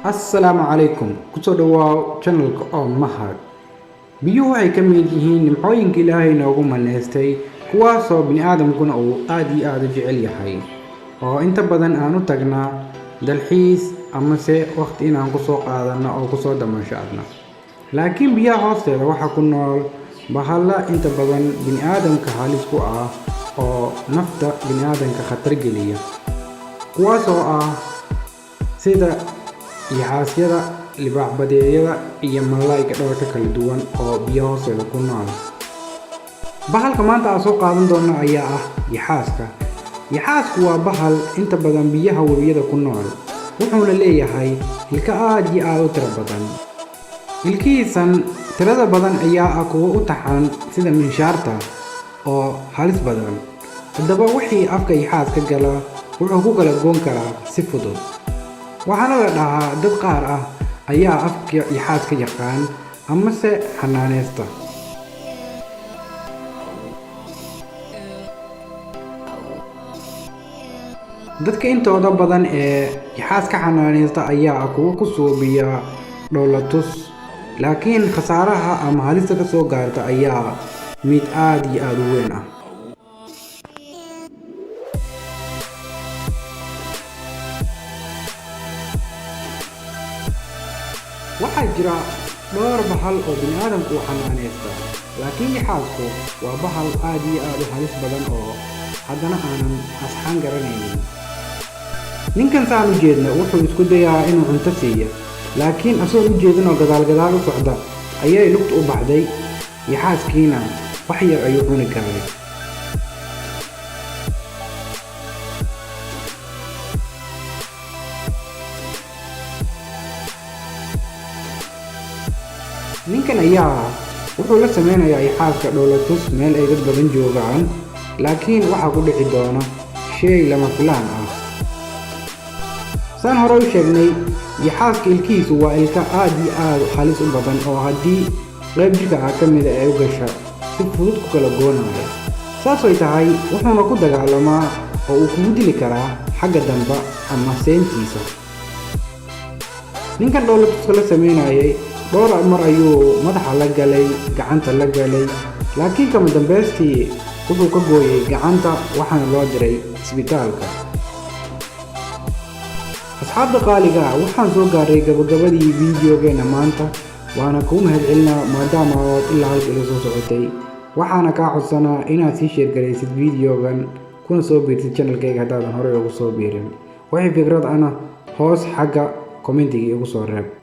Assalaamu calaykum. Kusoo dhawaaw channelka oo Mahad. Biyuhu waxay ka mid yihiin nimcooyinka Ilaahay noogu manaystay, kuwaasoo bini'aadamkuna uu aad iyo aad u jecel yahay, oo inta badan aan u tagnaa dalxiis amase waqti inaan kusoo qaadano oo kusoo damaashaadno. Laakiin biyaha hoosteeda waxaa ku nool bahalla inta badan bini'aadamka halis ku ah oo nafta bini'aadamka khatar geliya, kuwaasoo ah sida yaxaasyada, libaax-badeedyada iyo malayga dharka kala duwan oo biyo hoosteeda ku nool. Bahalka maanta aan soo qaadan doono ayaa ah yaxaaska. Yaxaasku waa bahal inta badan biyaha webiyada ku nool, wuxuuna leeyahay ilko aad iyo aad u tiro badan. Ilkihiisan tirada badan ayaa ah kuwo u taxan sida minshaarta oo halis badan. Haddaba wixii afka yaxaaska gala wuxuu ku kala goon karaa si fudud. Waxaana la dhahaa dad qaar ah ayaa afka yaxaaska yaqaan amase xanaaneysta. Dadka intooda badan ee yaxaaska xanaaneysta ayaa ah kuwo ku suubiya dhoolatus, laakiin khasaaraha ama halista ka soo gaarta ayaa mid aad iyo aad u weyn ah. Waxaa jira dhowr bahal oo bini'aadamku uu xanaaneysta, laakiin yaxaasku waa bahal aad iyo aad u halis badan oo haddana aanan asxaan garanaynin. Ninkan saan u jeedna wuxuu isku dayaa inuu cunto siiyo, laakiin asagoon u jeedin oo gadaal gadaal u socda ayay lugta u baxday, yaxaaskiina wax yar ayuu cuni karay. Ninkan ayaa wuxuu la sameynayaa yaxaaska dhoolatus meel ay dad badan joogaan, laakiin waxaa ku dhici doona shay lama filaan ah. Saan hore u sheegnay, yaxaaska ilkihiisu waa ilka aad iyo aad halis u badan oo haddii qayb jirka ah ka mida ay u gasha si fudud ku kala goonaya. Saasay tahay, wuxuuna ku dagaalamaa oo uu kugu dili karaa xagga dambe ama seentiisa. Ninkan dhoolatuska la sameynayay dhowr mar ayuu madaxa la galay, gacanta la galay, laakiin kama dambaystii wuxuu ka gooyay gacanta, waxaana loo diray isbitaalka. Asxaabta qaaliga ah, waxaan soo gaaray gabagabadii fiidiyogeena maanta, waana kuu mahadcelinaa maadaama ood ilaa halka ila soo socotay. Waxaana kaa codsanaa inaad sii share garaysid fiidiyogan kuna soo biirtid channelkayga haddaadan horey ugu soo biirin. Wixii fikrad ana hoos xagga commentiga igu soo reeb.